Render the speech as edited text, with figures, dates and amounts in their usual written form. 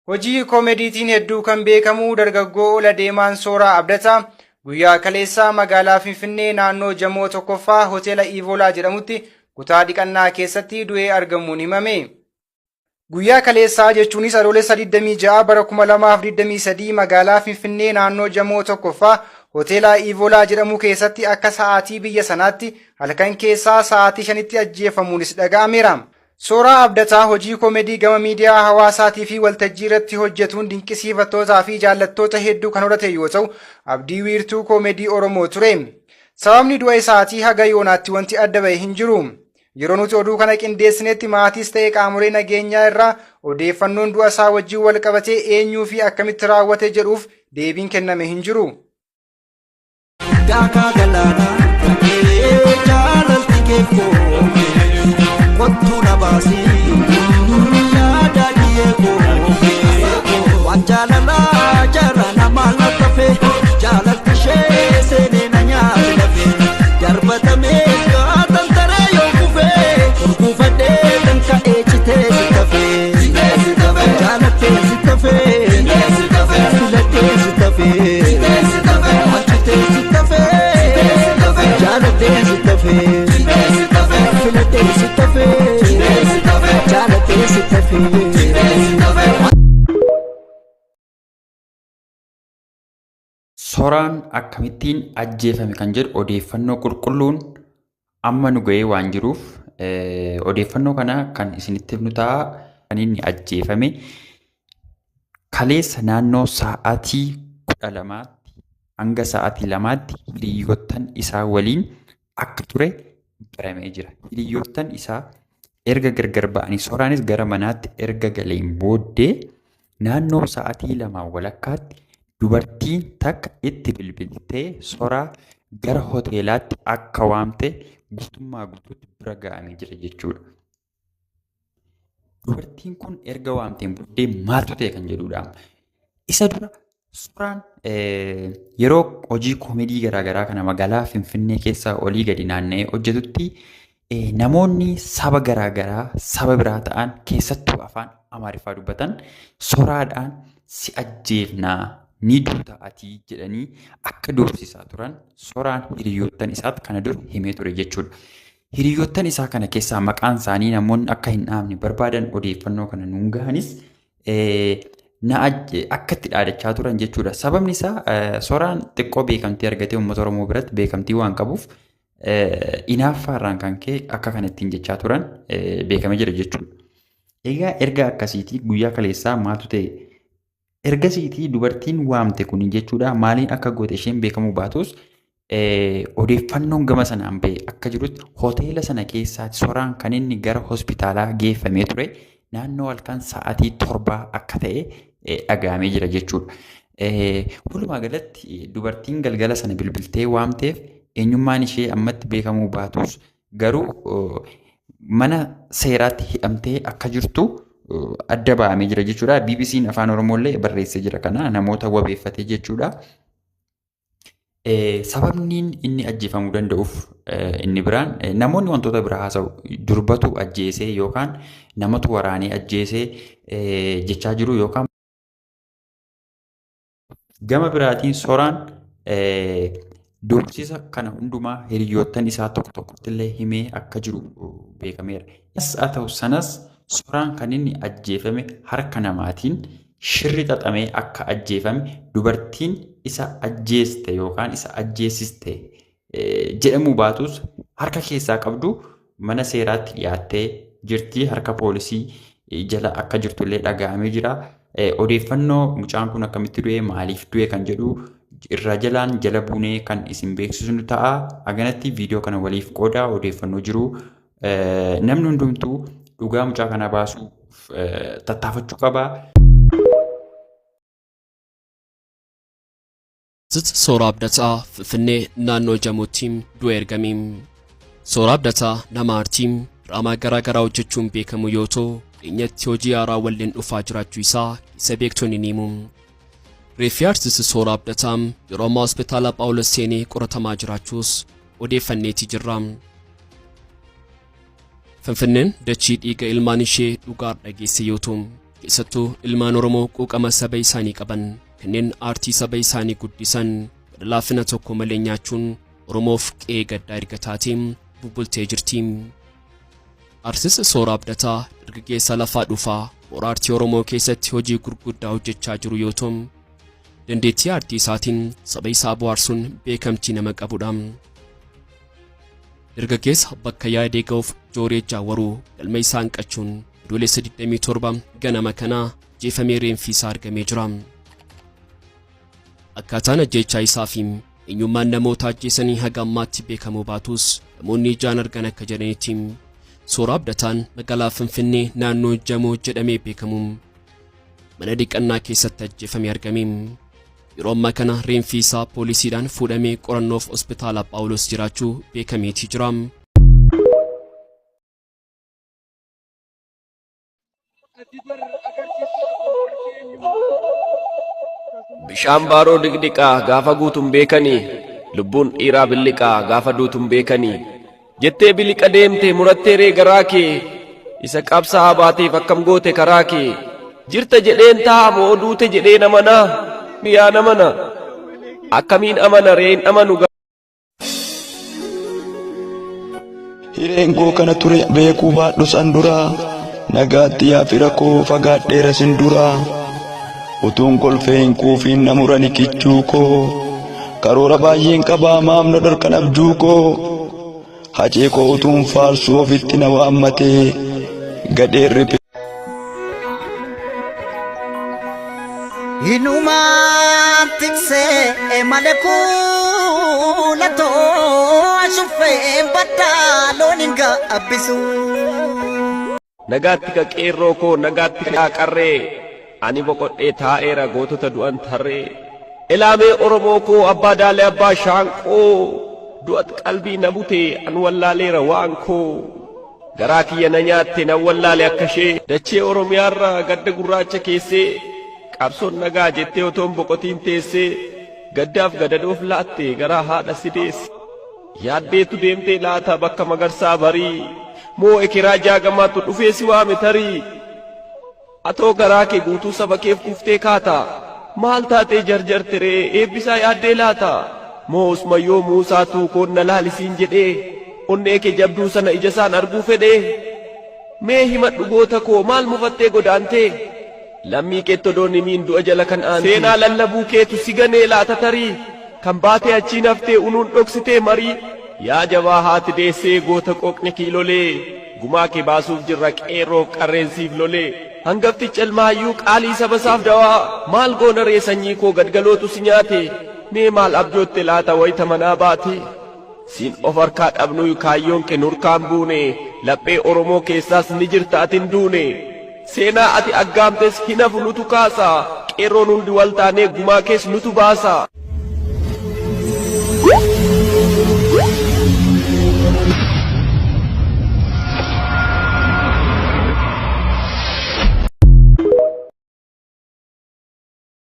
Hojii koomediitiin hedduu kan beekamu dargaggoo ol adeemaan Sooraa Abdataa guyyaa kaleessaa magaalaa Finfinnee naannoo Jamoo 1ffaa Hoteela Iivoolaa jedhamutti kutaa dhiqannaa keessatti du'ee argamuun himame. Guyyaa kaleessaa jechuunis Adoolessa 26 bara 2023 magaalaa Finfinnee naannoo Jamoo 1ffaa Hoteela Iivoolaa jedhamu keessatti akka sa'aatii biyya sanaatti halkan keessaa sa'aatii 5tti ajjeefamuunis dhaga'ameera. Sooraa Abdataa hojii koomedii gama miidiyaa hawaasaatii fi waltajjii irratti hojjetuun dinqisiifattootaa fi jaallattoota hedduu kan horate yoo ta'u, abdii wiirtuu koomedii Oromoo ture. Sababni du'a isaatii haga yoonaatti wanti adda ba'e hin jiru. Yeroo nuti oduu kana qindeessinetti maatiis ta'e qaamolee nageenyaa irraa odeeffannoon du'a isaa wajjin wal qabatee eenyuu fi akkamitti raawwate jedhuuf deebiin kenname hin jiru. Daakaa galaanaa ta'ee jaalalti kee kookee kottuu na baasii yaada dhiyee kookee waan jaalalaa jara namaa lattafe jaalalti ishee seenee na nyaate lafee darbatamee gaatan taree yoo kufee gurguufadhee kan ka'ee citee si tafee jaalattee si tafee filadhee si tafee. Soraan akkamittiin ajjeefame kan jedhu odeeffannoo qulqulluun amma nu ga'ee waan jiruuf odeeffannoo kana kan isinitti himnu ta'a. Kan inni ajjeefame kaleessa naannoo sa'aatii 12tti hanga sa'aatii 2tti hiriyoottan isaa waliin akka ture baramee jira. Hiriyoottan isaa erga gargar ba'anii Soraanis gara manaatti erga galeen booddee naannoo sa'aatii 2 walakkaatti dubartiin takka itti bilbiltee Soraa gara hoteelaatti akka waamte guutummaa guutuutti bira ga'amee jira jechuudha. Dubartiin kun erga waamteen booddee maaltu ta'e kan jedhudha. Isa dura Soraan yeroo hojii koomedii garaagaraa kana magaalaa Finfinnee keessa olii gadi naanna'ee hojjetutti namoonni saba garaagaraa saba biraa ta'an keessattuu afaan Amaariffaa dubbatan soraadhaan si ajjeefnaa ni duuta ati jedhanii akka doorsisaa turan soraan hiriyoottan isaatti kana dura himee ture jechuudha. Hiriyoottan isaa kana keessaa maqaan isaanii namoonni akka hin dhaamne barbaadan odeeffannoo kana nuun gahanis na akka itti dhaadachaa turan jechuudha. Sababni isaa soraan xiqqoo beekamtii argatee uummata Oromoo biratti beekamtii waan qabuuf inaaffaa irraan kan ka'e akka kana ittiin jechaa turan beekamee jira jechuudha. Egaa erga akkasiitii guyyaa kaleessaa maaltu ta'e? Ergasiitii dubartiin waamte kun jechuudha maaliin akka goote isheen beekamuu baatus odeeffannoon gama sanaan ba'e akka jirutti hoteela sana keessaati soraan kan inni gara hospitaalaa geeffamee ture naannoo halkan sa'aatii 7 akka ta'e dhaga'amee jira jechuudha. Walumaa galatti dubartiin galgala sana bilbiltee waamteef eenyummaan ishee ammatti beekamuu baatus garuu mana seeraatti hidhamtee akka jirtu adda ba'amee jira jechuudha. BBC'n Afaan Oromoo illee barreessee jira kana namoota wabeeffatee jechuudha. Sababni inni ajjeefamuu danda'uuf inni biraan namoonni wantoota biraa haasa'u durbatu ajjeesee yookaan namatu waraanee ajjeesee jechaa jiru yookaan gama biraatiin soraan doorsisa kana hundumaa hiriyoottan isaa tokko tokkotti illee himee akka jiru beekameera. As haa ta'u sanas soraan kan inni ajjeefame harka namaatiin Shirri xaxamee akka ajjeefame dubartiin isa ajjeeste yookaan isa ajjeesiste jedhamuu baatus harka keessaa qabdu mana seeraatti dhiyaattee jirti. Harka poolisii jala akka jirtullee dhaga'amee jira. Odeeffannoo mucaan kun akkamitti du'e maaliif du'e kan jedhu irraa jalaan jala buunee kan isin beeksisnu ta'a. Haganatti viidiyoo kana waliif qoodaa odeeffannoo jiru. Namni hundumtuu dhugaa mucaa kanaa baasuuf tattaafachuu qaba. Sooraa Abdataa Finfinnee naannoo Jamootti du'e ergame. Sooraa Abdataa nama aartii diraamaa garaa garaa hojjechuun beekamu yoo ta'u, dhiyeenyatti hojii haaraa walleen dhufaa jiraachuu isaa keessa beektonni ni himu. Reeffi aartist Sooraa Abdataa yeroo ammaa hospitaala Phaawulos seenee qoratamaa jiraachuus odeeffanneeti jirra. Finfinneen dachii dhiiga ilmaan ishee dhugaa dhageesse yoo ta'u, Keessattuu ilmaan Oromoo quuqama saba isaanii qaban kanneen aartii saba isaanii guddisan gara laafina tokko malee nyaachuun Oromoof qe'ee gaddaa erga taatee bubbultee jirti. Artist Sooraa Abdataa dargaggeessa lafaa dhufaa mooraa aartii Oromoo keessatti hojii gurguddaa hojjechaa jiru yoo ta'u, dandeettii aartii isaatiin saba isaa bohaarsuun beekamtii nama qabudha. Dargaggeessa bakka yaadee ga'uuf jooree jaawwaruu galma isaa hanqachuun Adoolessa 27 ganama kana ajjeefamee reenfi isaa argamee jira. Akkaataan ajjeechaa isaa fi eenyummaan namoota ajjeesanii haga ammaatti beekamuu baatus namoonni ijaan argan akka jedhanitti Sooraa Abdataan magaalaa Finfinnee naannoo Jamoo jedhamee beekamu mana dhiqannaa keessatti ajjeefamee argame. Yeroo ammaa kana reenfi isaa poolisiidhaan fuudhamee qorannoof hospitaala Phaawulos jiraachuu beekameetii jira. Bishaan baaroo diqdiqaa gaafa guutun beekanii lubbuun dhiiraa billiqaa gaafa duutun beekanii jettee biliqa deemte murattee ree garaa kee isa qabsaa'aa baateef akkam goote karaa kee jirta jedheen taa'a moo duute jedhee namana yaa namana akkamiin amana ree hin amanu Hireen koo kana ture beekuu baadhu san duraa nagaatti yaa fira koo fagaadheera sin duraa utuun kolfee hin quufiin na murani kichuu koo karoora baay'een qabaa maaf na dhorkan abjuu koo hacee koo utuun faarsuu ofitti na waammatee gadheen riphee. Inumaan tiksee malee kuulatoo ashuffee baddaa loon hin gaabbisu. Nagaatti ka qeerroo koo nagaatti kaa qarree ani boqodhee taa'eera gootota du'an tarree elaamee Oromoo koo abbaa daalee abbaa shaanqoo du'at qalbii na bute an wallaaleera waan koo Garaa kiyya na nyaatte nan wallaale akka ishee Dachee Oromiyaarra gadda gurraacha keessee Qabsoon nagaa jettee otoon boqotiin teessee Gaddaaf gadadoof laatte garaa haadha si deesse Yaaddeetu deemtee laata bakka magarsaa barii Moo ekeraa jaagamaatu dhufee si waame tarii Atoo garaa kee guutuu saba keef kuftee kaata? Maal taatee jarjarte ree eebbisaa yaaddee laata? Moo Usmayyoo Muusaatu koon na laali siin jedhee onnee kee jabduu sana ija isaan arguu fedhee? Mee himadhu goota koo maal mufattee godaantee? Lammii keetti odoon himiin du'a jala kan aante. Seenaa lallabuu keetu si ganee laata tarii? Kan baatee achiin haftee unuun dhoksitee marii? Yaa jabaa haati deessee goota qooqni kiilolee Gumaa kee baasuuf jirra qeerroof qarreen siif lolee Hangafticha ilma hayyuu qaalii saba isaaf dawaa Maal goona ree sanyii koo gadgalootu si nyaate Mee maal abjootte laata wayita manaa baate Siin of harkaa dhabnuy kaayyoon kee nurkaan buune Laphee Oromoo keessaas ni jirta ati hin duune Seenaa ati aggaamtes hin hafu nutu kaasa Qeerroon hundi wal taanee gumaa kees nutu baasa.